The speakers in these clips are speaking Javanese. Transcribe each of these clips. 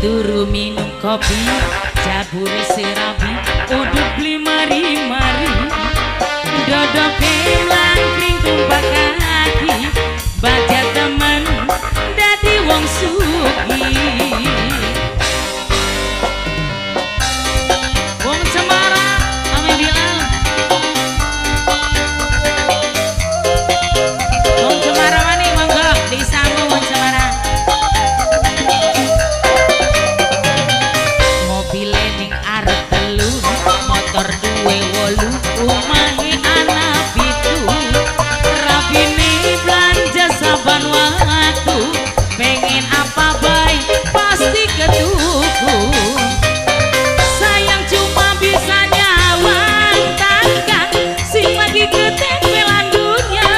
Turu minum kopi, jabure serabi, udut beli mari-mari. Dodoke mlangkring tumpak kaki, baca temen dadi wong sugih. Wong Cemara, Mame Bilal. Wong Cemara maning monggo disangu wong Cemara. Mobile ning arep telu, motor duwe 8, omahe ana 7. Rabine belanja saban waktu, pengen apa bae pasti ketuku. Sayang cuma bisa nyawang tangga sing lagi ketempelan dunya.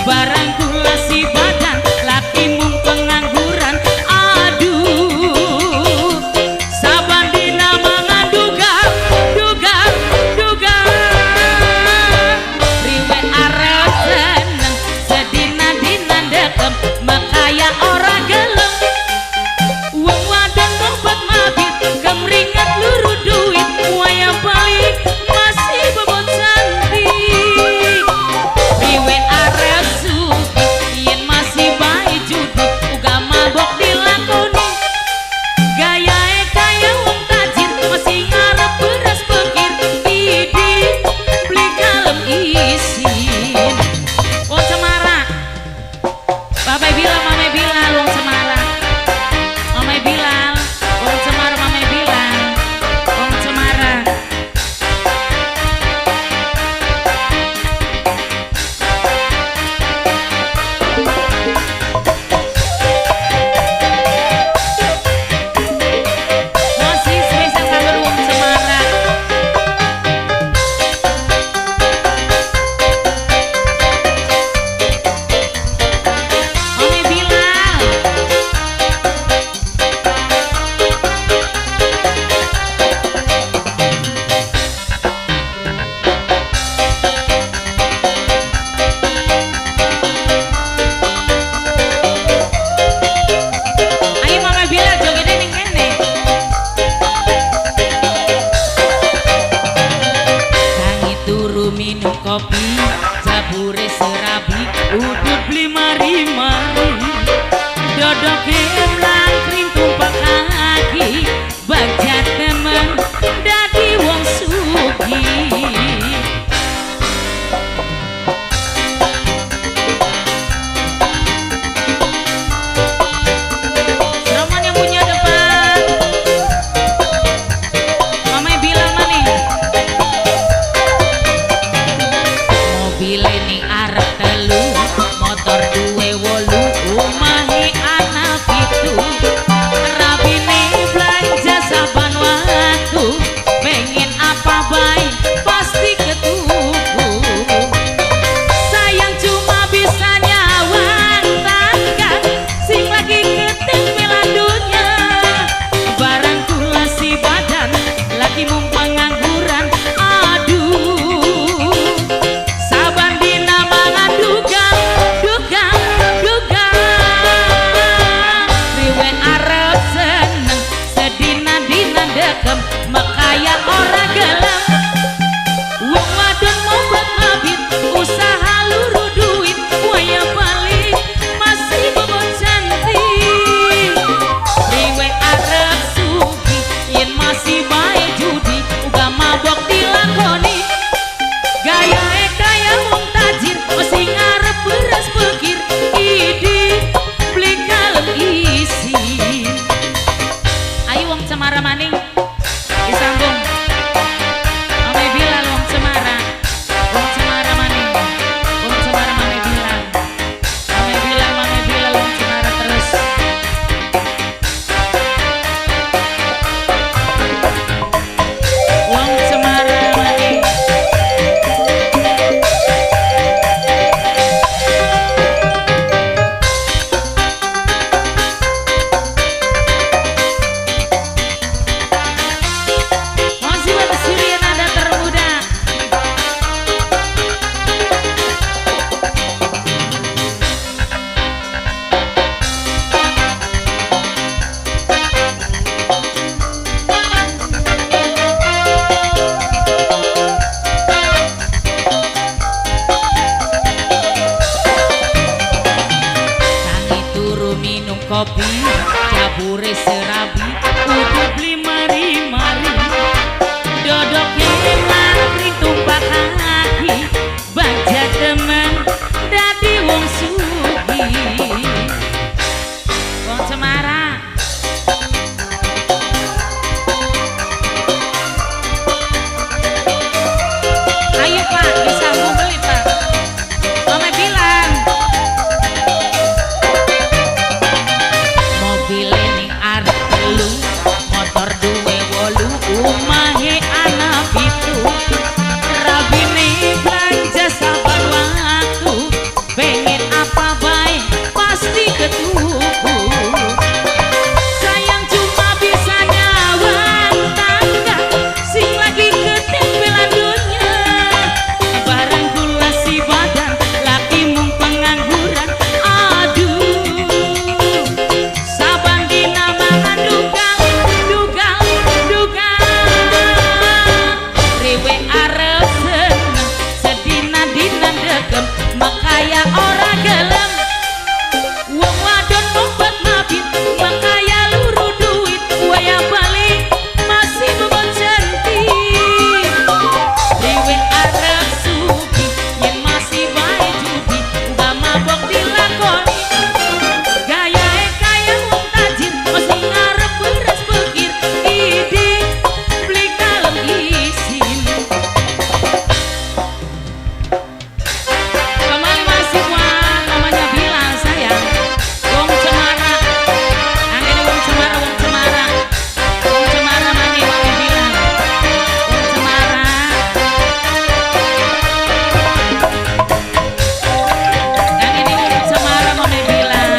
Barang kula si badan, laki mung pengangguran. Aduh, saban dina mangan duga, duga, duga. Riwe arep seneng, sedina dina dekem, makaya ora gelem. Wong wadon ngobat mabit, kemringat luru duit, wayah balik masih bebot cantik. Riwe arep sugih, yen masih bae judi, uga mabok dilakoni. Gayae kaya wong tajir, masih ngarep beras pikir, tidi beli kalem isin. Wong Cemara, Bapak Bilal, Mame Bilal, wong Cemara. Mame Bilal, wong Cemara, Mame Bilal, wong Cemara. Masih spesial kanggo wong Cemara. Mame Bilal. Ayo Mama Bilal jogetnya ning kene. Tangi turu minum kopi, jabure serabi, udut beli mari-mari. Dodoke mlangkring tumpak kaki, bagja temen dadi wong sugih. Roman yang punya depan. Mama bilang maning. Mobile ning arep 3, motor duwe 8, omahe ana 7. Kopi jabure serabi kudu beli mari-mari dodoke mangkring tumpak kaki baja temen dadi wong sugih wong Cemara. Ayo Pak, disambung beli Pak. Mama bilang mobil ning arep telu, motor duwe 8, umahe ana 7. Rabine belanja saban waktu, pengen apa bae pasti ketuku. Sayang cuma bisa nyawang tangga sing lagi ketempelan dunya. Barang gula si badan, laki mung pengangguran. Aduh, saban dina mangan dugal, dugal, dugal. Rewe arep seneng, sedina-dina degem, makaya ora gelem. Wong wadon ngumpet mabit, makaya luru duit, waya balik masih bobot cantik. Rewe arep sugih, yen masih bae judi, uga mabok dilakoni. Gayae kaya wong tajir, mesti ngarep beras pikir, ide beli kalem isin. Kembali masih buat namanya Bila sayang. Wong Cemara. Angene wong Cemara, wong Cemara. Wong Cemara mani wong bilang. Wong Cemara. Angene wong Cemara mau bilang.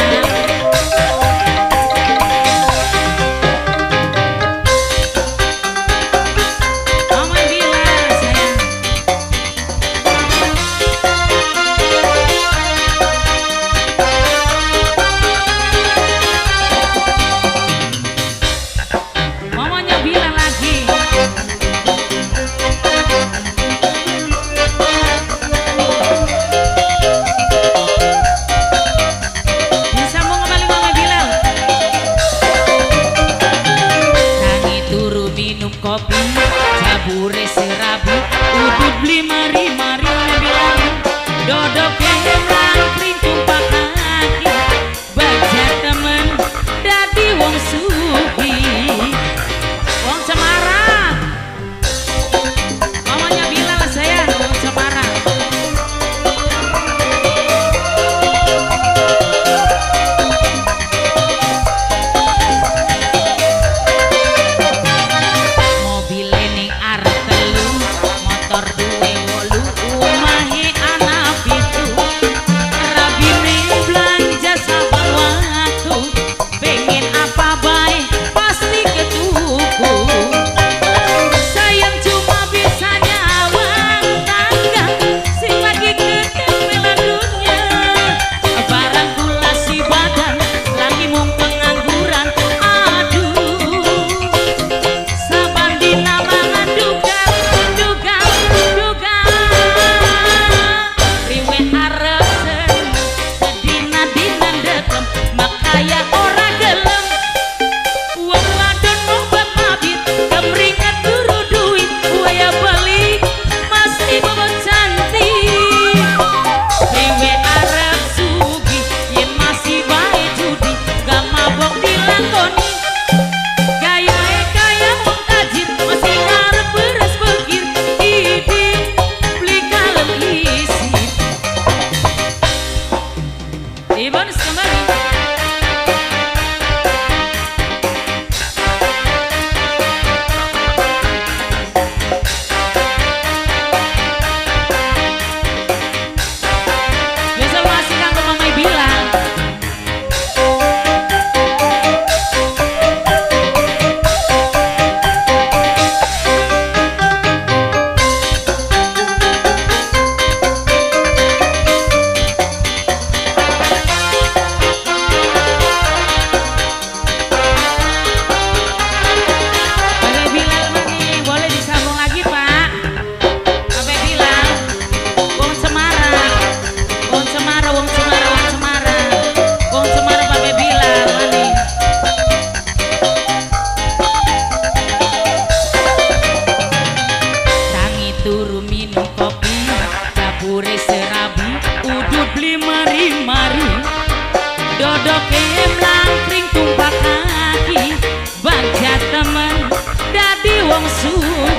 Mama bilang sayang. Mamanya bilang lagi. Disambung kembali Mama Bilal. Tangi turu minum kopi, jabure serabi, udut beli mari-mari Mama Bilal. Dodoke mlangkring tumpak kaki, baja temen dadi wong sugih. Wong Cemara. Mamanya Bilal saya, wong Cemara. Mobil Mlangkring tumpak kaki, bagja temen dadi wong sugih.